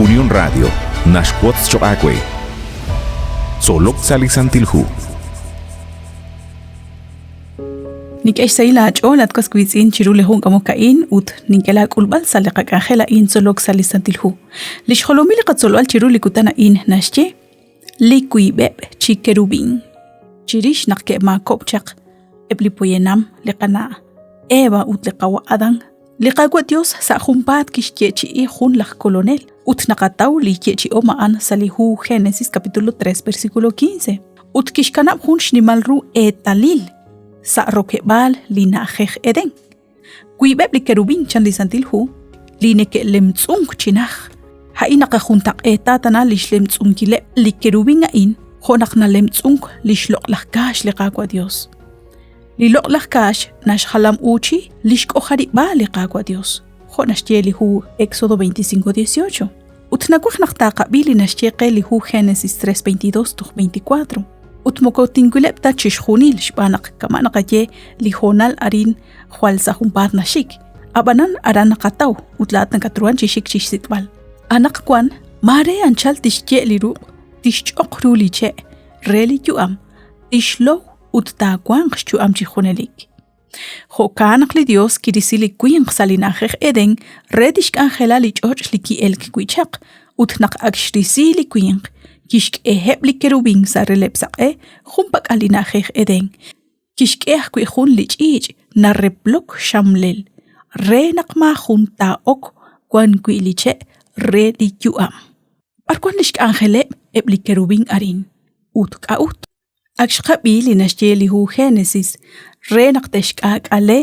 Unión Radio naxwotz choq' aawe. Tzolok sa' li Santil Hu. Nink'e xsahil aach'ool at was wiitz'in chiru li jun k'amok a'in ut nink'e laak'ulb'al sa' li qak'anjel a'in tzolok sa' li Santil Hu. Li xjolomil li qatzolb'al chiru li kutan a'in naxye li wiib'eb' chi kerubín. Chirix naq ke'maakob'k chaq eb' li poyanam li qana' Eva ut li qawa' Adán, li Qaawa' Dios sa' junpaat kixyeechi'i jun laj Kolonel ut naqataw li yeechi'om a'an sa' li hu Génesis capítulo 3 versículo 15 ut kixkanab' jun xnimal ru eetalil sa' rokeb'aal li na'ajej Edén. Wiib'eb' li kerubín chan li Santil Hu li neke'lemtz'unk chi naj. A'in naqajuntaq'eeta tana li xlemtz'unkileb' li kerubín a'in jo' naq nalemtz'unk li xloq'laj kaax li Qaawa' Dios. Li loq'laj kaax naxjalam'uuchi li xk'ojarib'aal li Qaawa' Dios, jo' naxye li hu Éxodo 25:18. Ut nawaj naq taaqab'i li naxye qe li hu Génesis 3:22 toj 24. Ut moko tinwileb' ta chixjunil xb'aan naq kama' naqaye li hoonal arin jwal sa' junpaat naxik. Ab'anan aran naqataw ut laa'at nakatruhan chi xik chi xsik'b'al. Anaqwan maare anchal tixye' li ruq', tixch'oq ru li che' re li yu'am, tixlow ut taawanq xyu'am chi junelik. Jo'kan naq li Yos kirisi li winq sa' li na'ajej Edén re tixk'anjela li ch'och' li ki'elk wi' chaq, ut naq ak xrisi li winq, kixk'eheb' li kerubín sa' releb'l saq'e junpak'al li na'ajej Edén. Kixk'e ajwi' jun li ch'iich' nareplok xamlel re naq maajun taa'ok wan wi' li che' re li yu'am. B'ar wank li xk'anjeleb' eb' li kerubín arin, ut k'a'ut? Ak xqab'i li naxye li hu Génesis re naq te'xk'aak'ale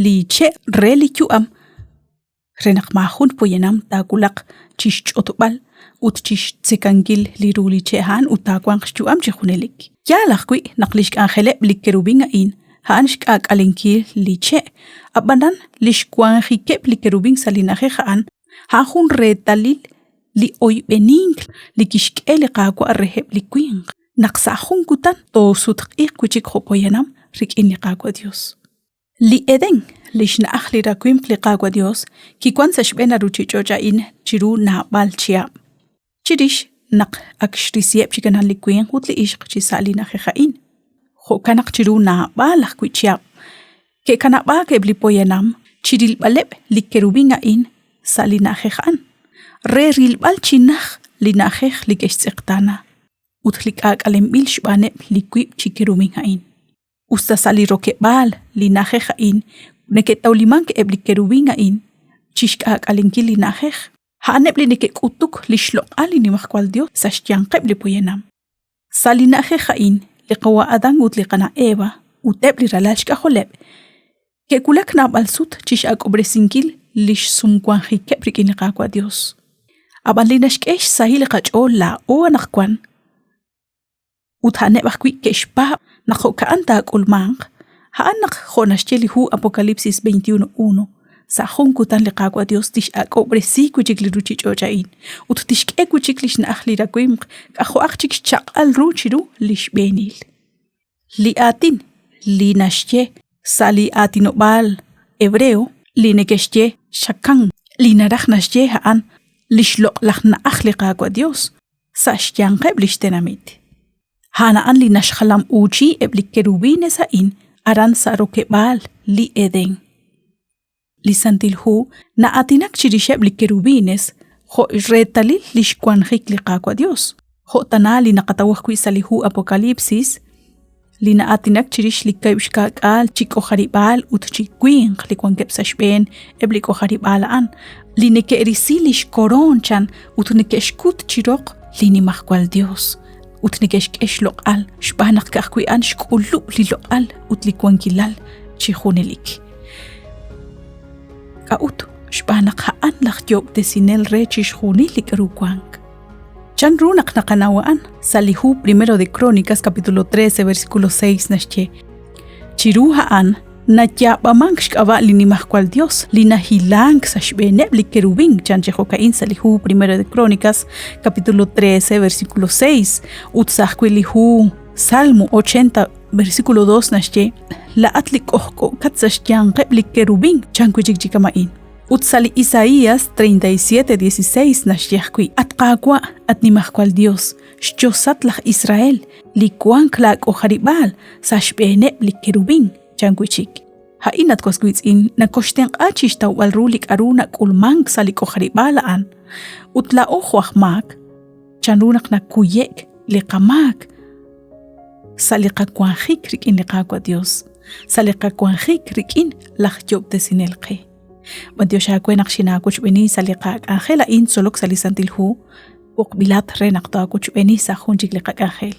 li che' re li yu'am re naq maajun poyanam taawulaq chi xch'otb'al ut chi xtzekankil li ru li che' a'an ut taawanq xyu'am chi junelik. Yaal ajwi' naq li xk'anjeleb' li kerubín a'in a'an xk'aak'alenkil li che', ab'anan li xwanjikeb' li kerubín sa' li na'ajej a'an, a'an jun reetalil li oyb'enink li kixk'e li Qaawa' reheb' li winq. naq sa' jun kutan toosutq'iiq wi' chik jo' poyanam rik'in li Qaawa' Dios. Li Edén, li xna'aj li rawimq li Qaawa' Dios, kiwan sa' xb'een a ruchich'och' a'in chiru naab'al chihab'. Chirix naq ak xrisiheb' chik anan li winq ut li ixq chi sa' li na'ajej a'in. Jo'kan naq chiru naab'al ajwi' chihab' ke'kanab'aak eb' li poyanam chi rilb'aleb' li kerubín a'in sa' li na'ajej a'an, re rilb'al chi naj li na'ajej li ke'xtz'eqtaana ut li k'aak'alenb'il xb'aaneb' li wiib' chi kerubín a'in. Us ta sa' li rokeb'aal li na'ajej a'in neke'tawlimank eb' li kerubín a'in chi xk'aak'alenkil li na'ajej, a'aneb' li neke'k'utuk li xloq'al li Nimajwal Yos sa' xyanqeb' li poyanam. Sa' li na'ajej a'in, li qawa' Adán ut li qana' Eva ut eb' li ralal xk'ajoleb' ke'wulak naab'al sut chi x'ak'ob'resinkil li xsumwanjikeb' rik'in li Qaawa' Dios. Ab'an li naxk'e xsahil li qach'ool laa'o anaqwan ut a'aneb' ajwi' ke'xpaab' naq jo'ka'an taak'ulmanq, a'an naq jo' naxye li hu Apocalipsis 21:1, Sa' jun kutan li Qaawa' Dios tix'ak'ob'resi wi' chik li ruuchich'och' a'in ut tixk'e wi' chik li xna'aj li rawimq k'ajo'aq chik xchaq'al ru chiru li xb'eenil. Li aatin li naxye sa' li aatinob'aal hebreo li neke'xye xakan li naraj naxye a'an li xloq'laj na'aj li Qaawa' Dios sa' xyanqeb' li xtenamit. A'an a'an li naxjalam'uuchi eb' li kerubines a'in aran sa' rokeb'aal li Edén. Li Santil Hu na'aatinak chirixeb' li kerubines jo' reetalil li xwanjik li Qaawa' Dios, jo' tana li naqataw ajwi' sa' li hu Apocalipsis, li na'aatinak chirix li ka'ib' xka'k'aal chi k'ojarib'aal ut chi winq li wankeb' sa' xb'een eb' li k'ojarib'aal a'an, li neke'risi li xkoroon chan ut neke'xkut chi roq li Nimajwal Dios ut neke'xk'e xloq'al xb'aan naq ka'ajwi' a'an xk'ulub' li loq'al ut li wankilal chi junelik. K'a'ut? Xb'aan naq a'an laj Yoob'tesinel re chixjunil li k'aru wank. Chan ru naq naqanaw a'an? Sa' li hu Primero de Crónicas capítulo 13 versículo 6 naxye: Chiru a'an nayaab'amank xk'ab'a' li Nimajwal Yos li nahilank sa' xb'eeneb' li kerubín, chan chi jo'ka'in sa' li hu Primero de Crónicas capítulo 13 versículo 6 ut sa' ajwi' li hu Salmo 80 versículo 2 naxye: Laa'at li k'ojk'o'kat sa' xyanqeb' li kerubín, chan wi' chik chi kama'in. Ut sa' li Isaías 37:16 naxye ajwi', At Qaawa', at Nimajwal Yos, xyosat laj Israel, li wank laak'ojarib'aal sa' xb'eeneb' li kerubín, chan wi' chik. A'in at was wiitz'in nakoxtenq'a chi xtawb'al ru li k'aru nak'ulmank sa' li k'ojarib'aal a'an. Ut laa'o jo' aj maak, chanru naq nakuye'k li qamaak sa' li qawanjik rik'in li Qaawa' Dios, sa' li qawanjik rik'in laj Yoob'tesinel qe. B'antiox aawe naq xinaawochb'eeni sa' li qak'anjel a'in tzolok sa' li Santil Hu, b'oqb'ilat re naq taawochb'eeni sa' jun chik li qak'anjel.